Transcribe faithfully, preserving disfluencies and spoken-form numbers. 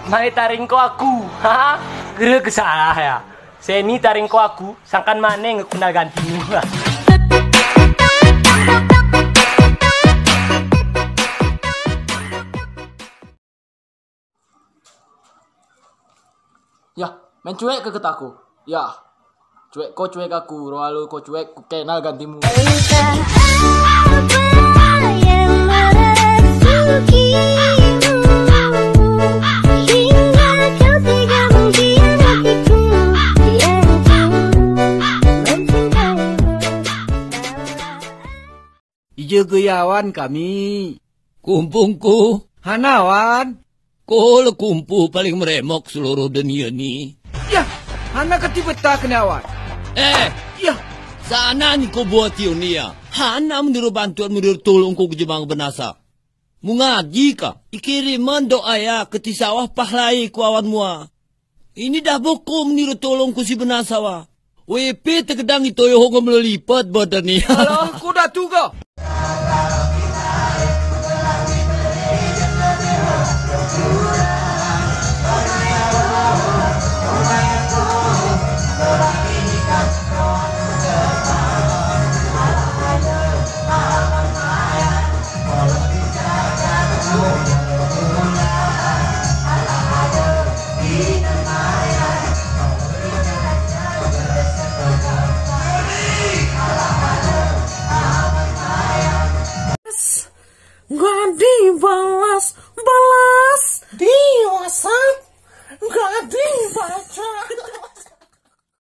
Mane taring ko aku, ha? Gere ke salah ya. Seni taring ko aku, sangkan mane ngekuna gantimu. Yah, main cuek ke ketaku. Yah. Cuek ko cuek aku, roalu ko cuek ku kenal gantimu. Ije gaya wan kami. Kumpungku. Hana wan. Ko le kumpu paling meremok seluruh dunia ni. Yah, hana keti beta kene wan. Eh, yah. Sana ni ko buat iyo ni ya. Hana meniro bantuan, meniro tolong ko ke jemang benasa. Mu ngaji ka, ikiriman doa ya keti sawah pahlai ko awan mua. Ini dah boko meniro tolong ko si benasa wa. Wepe tegedang ito yo hongo melolipat badan ni. Alah, ko datu ka.